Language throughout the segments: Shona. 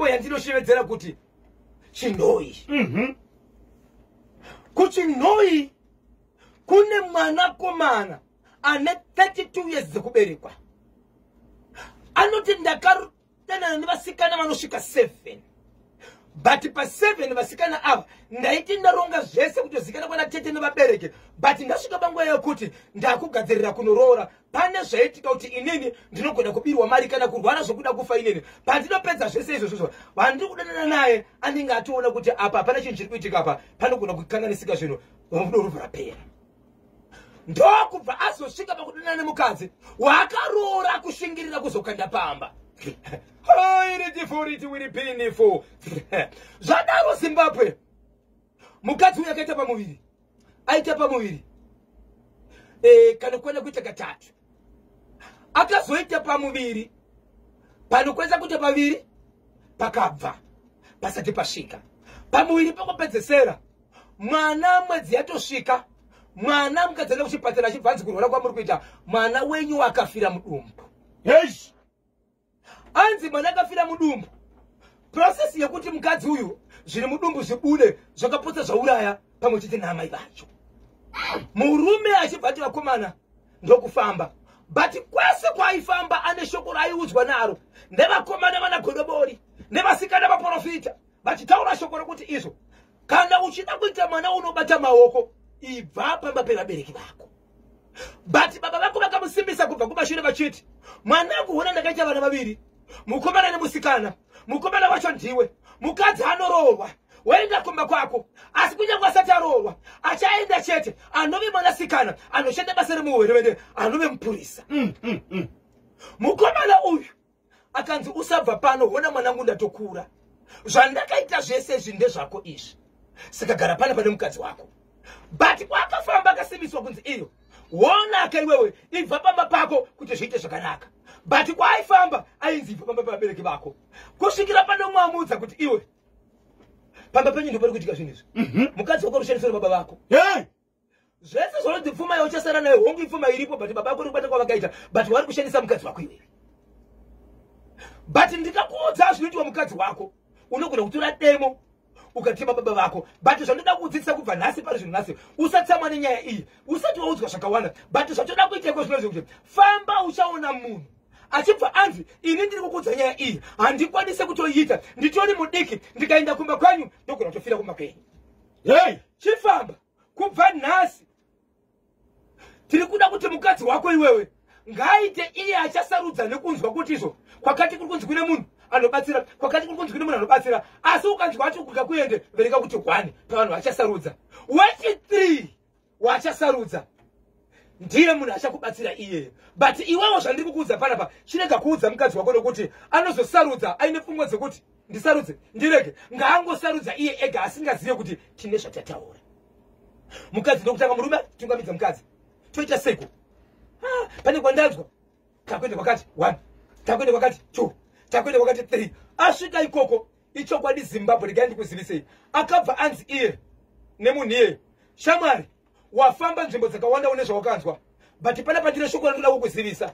yandinoshevedzera kuti Chinhoyi. KuChinhoyi kune mwanakomana ane 32 years dzekuberekwa, anoti ndakadanana nevasikana vanosvika 7, but pa7 vasikana ava ndaiti ndaronga zvese kutozikana kwana tete nevabereki, but ndasvika panguva yekuti ndakugadzirira kunoroora, pane zvaitika kuti inini ndinogona kubirwa mari kana kurwara zvokuda kufa. Inini pandinopedza zvese izvozvozvo, vandiri kudanana naye anenge atoona kuti apa hapana chinhu chiri kuitika, apa panogona kukanganisika zvinhu, rudo rubva rapera. Ndokubva azosvika pakudanana nemukadzi waakaroora, kushingirira kuzokanda pamba. Iritifuritiwiripinifu. Zvadaro, Zimbabwe, mukadzi uyu akaita pamuviri, aita pamuviri kanokwana kuita katatu. Akazoita pamuviri panokwanisa kuita paviri, pakabva pasati pasvika pamuviri pekupedzesera, mwana mwedzi yatosvika. Mwana mukadzi enda kuchipatara, achibva anzi, "Kurwara kwamuri kuita, mwana wenyu akafira mudumbu." Yes. Anzi mwana akafira mudumbu. Process yekuti mukadzi uyu zviri mudumbu zvibude zvakapotsa zvauraya pamwe chete naamai vacho. Murume achibva ati, "Vakomana," ndokufamba, but kwese kwaaifamba ane shoko raaiudzwa naro nevakomana vana godobori nevasikana vaprofita, vachitaura shoko rokuti izvo kana uchida kuita mwana unobata maoko, ibva pamba pevabereki vako. But baba vako vakamusimbisa kubva kumashure vachiti, "Mwanangu, hona ndakaita vana vaviri, mukomana nemusikana. Mukomana wacho ndiwe, mukadzi anoroorwa woenda kumba kwako, asi kunyange asati aroorwa achaenda chete, anove mwanasikana anoshanda basa remuhurumende, anove mupurisa." Mukomana uyu akanzi, "Usabva pano. Hona mwanangu, ndatokura, zvandakaita zvese izvi ndezvako izvi, saka gara pana pane mukadzi wako." But kwakafamba akasimbiswa kunzi iyo wonaka iwewe, ibva pamba pako kuti zviite zvakanaka. But kwaaifamba ainzi, "Ibva pamba pevabereki vako," kusvikira panomwamudza kuti, "Iwe, pamba penyu ndopari kuitika zvinhu izvi. Mukadzi wako rushandiswa baba vako." Hey! Zvese zvanonzi pfuma yauchasara nayo, hongu, ipfuma iripo, but baba vako rikubata kwavakaita, but vari kushandisa mukadzi wako iwewe. But ndikakuudza zvinoitwa mukadzi wako, unogona kutora demo ukatema baba vako. But zvandoda kukudzidzisa kubva nhasi, pari zvinhu nhasi, usatsamwa nenyaya iyi, usati waudzwa zvakawanda. But zvatoda kuita iko zvino zvekuti famba, uchaona munhu achibva anzi, "Ini ndiri kukuudza nyaya iyi, handikwanise kutoiita, nditori mudiki. Ndikaenda kumba kwanyu ndogona kutofira kumba kwenyu." Hey! Chifamba kubva nhasi, tiri kuda kuti mukadzi wako iwewe ngaaite iye achasarudza nekunzwa kuti izvo kwakati kuri kunzi kune munhu anobatsira, kwakati kuri kunzi kune munhu anobatsira. Asi ukanzwa ati kuga kuende, verenga kuti 1 pavanhu vachasarudza, wechi3 wachasarudza ndiye munhu achakubatsira iyeye. But iwewo, zvandiri kukuudza panapa, chirega kuudza mukadzi wako, nokuti anozosarudza aine pfungwa dzekuti ndisarudze, ndirege. Ngaangosarudza iye ega asingazive kuti tine zvatataura. Mukadzi ndokutanga, murume tungamidza mukadzi, toita seko. Ah, pane kwandanzwa takuenda kwakati 1, takuenda kwakati 2, takuenda kwakati 3. Asvika ikoko, ichokwadi Zimbabwe, regai ndikuzivisei, akabva anzi iye nemunhu iyeye, "Shamwari, wafamba nzvimbo dzakawanda, une zvawakanzwa, but pana ndine shoko randoda kukuzivisa.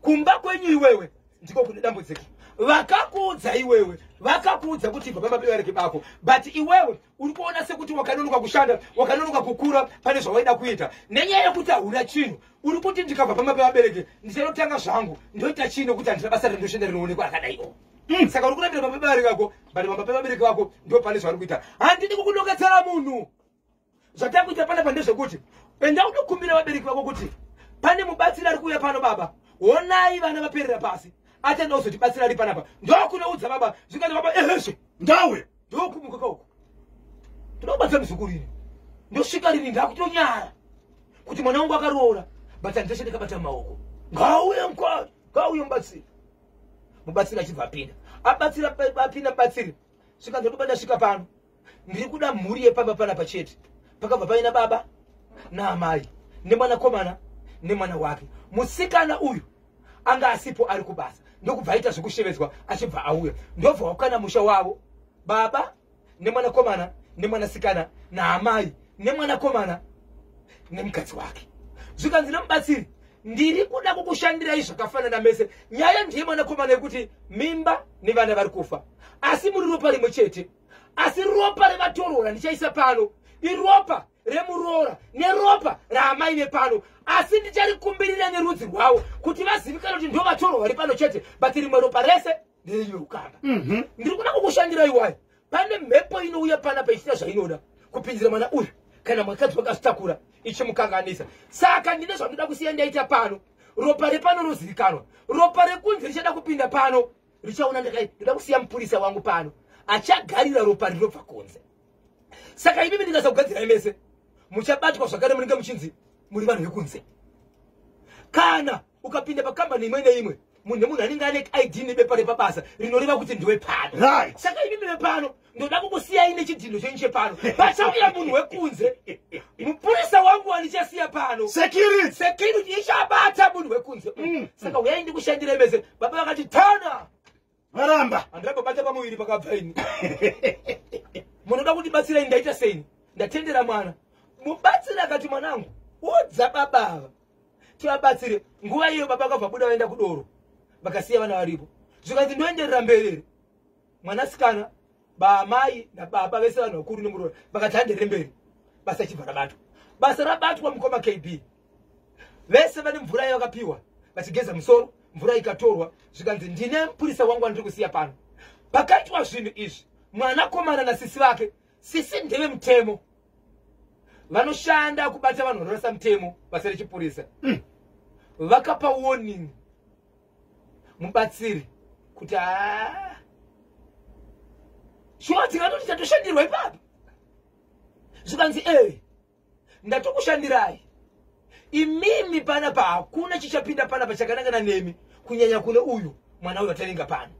Kumba kwenyu iwewe ndiko kune dambudziko. Vakakuudza iwewe, vakakuudza kuti ibva pamba pevabereki bako, but iwewe uri kuona sekuti wakanonoka kushanda, wakanonoka kukura pane zvawaida kuita. Nenyaya yekuti hauna chinhu, uri kuti ndikabva pamba pevabereki ndichanotanga zvangu, ndoita chii? Nokuti handina basa rindoshanda rinoonekwa rakadaiwo. Saka uri kurambira pamba pevabereki vako, but pamba pevabereki vako ndo pane zvauri kuita. Handidi kukunoketsera munhu. Zvatakuita panapa ndezvekuti enda unokumbira vabereki vako kuti pane mubatsiri ari kuuya pano. Baba, honai vana vaperera pasi, achada kuzotibatsira ari panapa." Ndokunoudza baba, zvikati baba, "Ehezve." Ndawe. Ndokumuka kauko, "Toda kubatsira muzukuru ini. Ndosvika rini? Ndakutonyara kuti mwana wangu akaroora, but handiteshe ndakabata maoko. Ngauye mkwari, ngauye mubatsiri." Mubatsiri achibva apinda, abatsira, apinda mubatsiri, svika, ndodoba, "Ndasvika pano, ndiri kuda mhuri yepamba panapa chete." Pakabva paina baba naamai nemwanakomana nemwana wake. Musikana uyu anga asipo, ari kubasa, ndokubva aita zvekushevedzwa, achibva auya, ndobva wakana musha wavo, baba nemwanakomana nemwanasikana naamai nemwanakomana nemukadzi wake. Zvikanzi nemubatsiri, Ndiri kuda kukushandirai zvakafanana mese. Nyaya ndiye mwanakomana yekuti mimba nevana vari kufa, asi muri ropa rimwe chete. Asi ropa revatorora ndichaisa pano iropa remuroora neropa raamai vepano, asi ndicharikumbirira nerudzi rwavo kuti vazivikanwe kuti ndo vatorwa vari pano chete, but rimwe ropa rese nderenyerukamba. Ndiri kuda kukushandirai wayo. Pane mhepo inouya panapa ichiita zvainoda kupinzira mwana uyu kana mukadzi wakazvitakura ichimukanganisa. Saka ndine zvandoda kusiya ndaita pano. Ropa repano rozivikanwa, ropa rekunze richada kupinda pano richaona. Ndoda kusiya mupurisa wangu pano achagarira ropa rinobva kunze. Saka imimi ndikasakugadzirai mese muchabatwa zvakare, munenge muchinzi muri vanhu vekunze. Kana ukapinda pakambani imwe neimwe, munhu nemunhu anenge ane ID nebepa repabasa rinoreva kuti ndiwe pano. Saka imimi vepano ndoda kukusiyai nechidhindo chenyu chepano. Pachauya munhu wekunze, mupurisa wangu wandichasiya pano, security, security ichabata munhu wekunze. Saka uyai ndikushandirei mese. Baba vakati tana varamba. Handirambobata pamuviri pakabva ini. Munoda kundibatsirai, ndaita seini? Ndatendera mwana. Mubatsiri akati, mwanangu, udza baba ava tivabatsire. Nguva iyo baba akabva buda vaenda kudoro, vakasiya vana varipo. Zvikanzi ndoenderera mberi. Mwanasikana, bamai nababa vese vanhu vakuru nemuroora vakati handerere mberi. Basa chibva rabatwa. Basa rabatwa, mukoma KB, vese vane mvura yavakapiwa vachigeza musoro. Mvura ikatorwa, zvikanzi ndine mupurisa wangu wandiri kusiya pano. Pakaitwa zvinhu izvi, mwanakomana nasisi vake, sisi ndeve mutemo, vanoshanda kubata vanhu vanorasa mutemo, basa rechipurisa. Vakapa warning mubatsiri kuti haa, shuwa tingatoti tatoshandirwa ipapa. Zvikanzi e ndatokushandirai imimi panapa, hakuna chichapinda panapa chakanangana nemi, kunyanya kune uyu mwana uyu ataringa pano.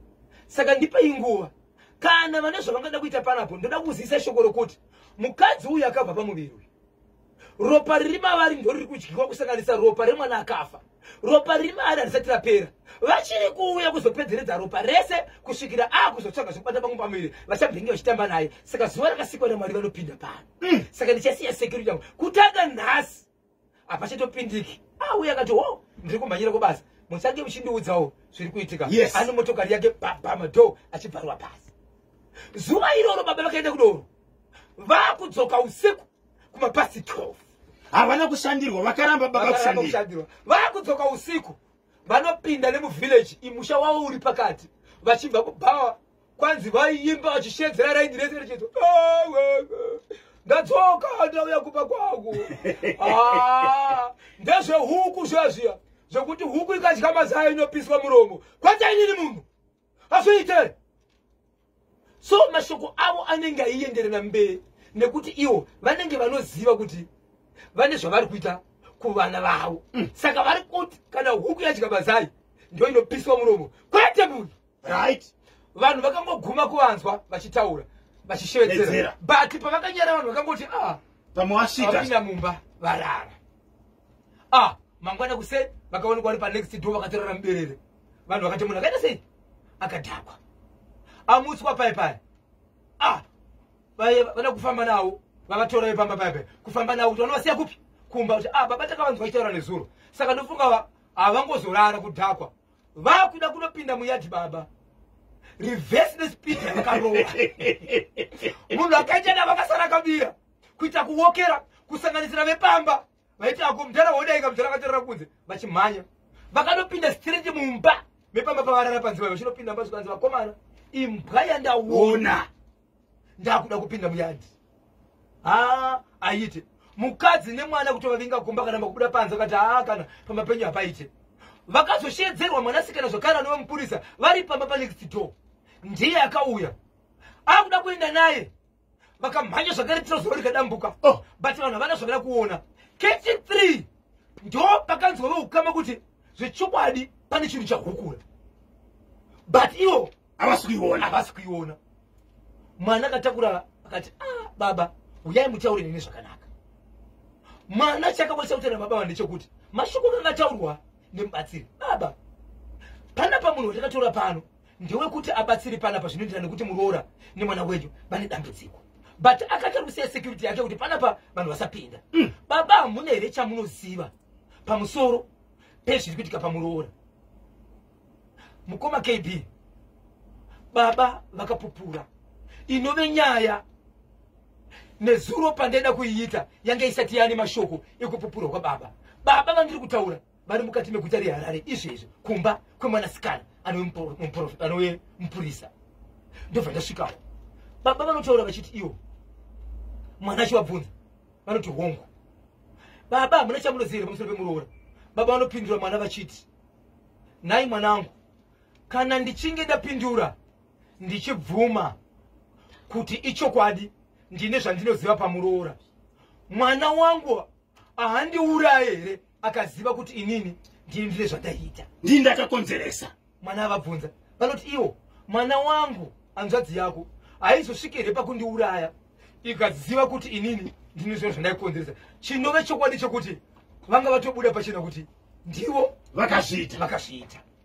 Saka ndipei nguva kana vane zvavangada kuita panapo. Ndoda kuzivisa shoko rokuti mukadzi uyu akabva pamuviri uyu, ropa riri mavari ndo riri kudyiwa, kusanganisa ropa remwana akafa. Ropa riri maari harisati rapera, vachiri kuuya kuzopedzeredza ropa rese kusvikira akuzotsvaga zvekubata pamwe pamuviri, vachabvenge vachitamba naye. Saka zuva rakasikwa naMwari vanopinda pano. Saka ndichasiya security yangu kutanga nhasi, hapachatopindiki. Auya akati, ho, ndiri kumhanyira kubasa, muchange muchindiudzawo zviri kuitika. Ane motokari yake, bamadoor achibvarwa pasi. Zuva iroro baba vakaenda kudoro, vakudzoka usiku kumapasi 12. Havana kushandirwa, vakaramba baba kushandirwa. Vakudzoka usiku, vanopinda nemuvillage, imusha wavo uri pakati, vachibva kubhawa. Kwanzi vaiimba vachishedzera raini rese richiti, ndadzoka, ndauya kumba kwangu. Ah, ndezvehuku zviya zviya zvekuti huku ikadya mazai inopiswa muromo, kwete inini munhu azviite. So mashoko avo anenge aienderana mberi nekuti ivo vanenge vanoziva kuti vane zvavari kuita kuvana vavo. Saka vari kuti kana huku yadya mazai ndo inopiswa muromo, kwete munhu. Vanhu vakangoguma kuvanzwa vachitaura vachishevedzera, but pavakanyara vanhu vakangoti ah, pamwe vasvika mumba varara. Ah, mangwana kuseni vakaonekwa vari panext door vakatorara muberere. Vanhu vakati munhu akaita sei, akadhakwa, amutswa pai pai. Ah, vada kufamba nawo, vavatora vepamba pai pai, kufamba nawo kuti vanovasiya kupi, kumba, kuti ah, baba takavanzwa vachitaura nezuro, saka ndofunga havangozorara kudhakwa. Vakuda kunopinda muyadhi, baba reverse nespeed yavakarova. Munhu akaita navo akasara akabira kuita kuwokera, kusanganisira vepamba vaiti ako mudhara wodaika, mudhara akatorera kunze. Vachimhanya vakanopinda straight mumba mepamba pavarara panze vayo. Vachinopinda mba, zvikanzi, vakomana, imbwa yandaona, ndakuda kupinda muyadhi. Ha, aite mukadzi nemwana kuti vavinga kumba kana makubuda panze. Vakati haa, kana pamba penyu hapaite. Vakazoshedzerwa mwanasikana zvakare anova mupurisa vari pamba panext door, ndiye akauya akuda kuenda naye. Vakamhanya zvakare, trouser rikadambuka. But vanhu havana zvavada kuona. Kechi 3 ndo pakanzwa veukama kuti zvechokwadi pane chinhu chahukura, but ivo havasi kuiona. Havasi kuiona. Mwana akatakura akati, ah, baba, uyai mutaure neni zvakanaka. Mwana chakakwanisa kutaura baba ndechekuti mashoko akanga ataurwa nemubatsiri, baba, panapa munhu watakatora pano ndewekuti abatsiri panapa zvinoenderana nekuti muroora nemwana wenyu vane dambudziko, but akatari kusiya security yake kuti panapa vanhu vasapinda. Baba, hamuna here chamunoziva pamusoro? pezviri kuitika pamuroora. Mukoma KB, baba vakapupura inove nyaya nezuro pandaida kuiita yange isati yaane mashoko ekupupurwa kwababa. Baba vandiri kutaura vari mukati meguta reHarare izvezvi, kumba kwemwanasikana anove mupurisa. Ndobva ndasvikawo, baba vanotaura vachiti iwo mwana achivabvunza, vanoti, "Hongu baba, hamuna chamunoziva here pamusoro pemuroora?" Baba vanopindura mwana vachiti, "Nhai mwanangu, kana ndichinge ndapindura ndichibvuma kuti ichokwadi ndine zvandinoziva pamuroora, mwana wangu haandiuraye here akaziva kuti inini ndini ndine zvandaiita?" Ndini ndakakonzeresa. Mwana avabvunza, vanoti iwo, "Mwana wangu, hanzvadzi yako haizosviki here pakundiuraya ikaziva kuti inini ndini zvinhu zvandaikonzeresa?" Chinove chokwadi chekuti vanga vatobuda pachena kuti ndivo vakazviita. Vakazviita.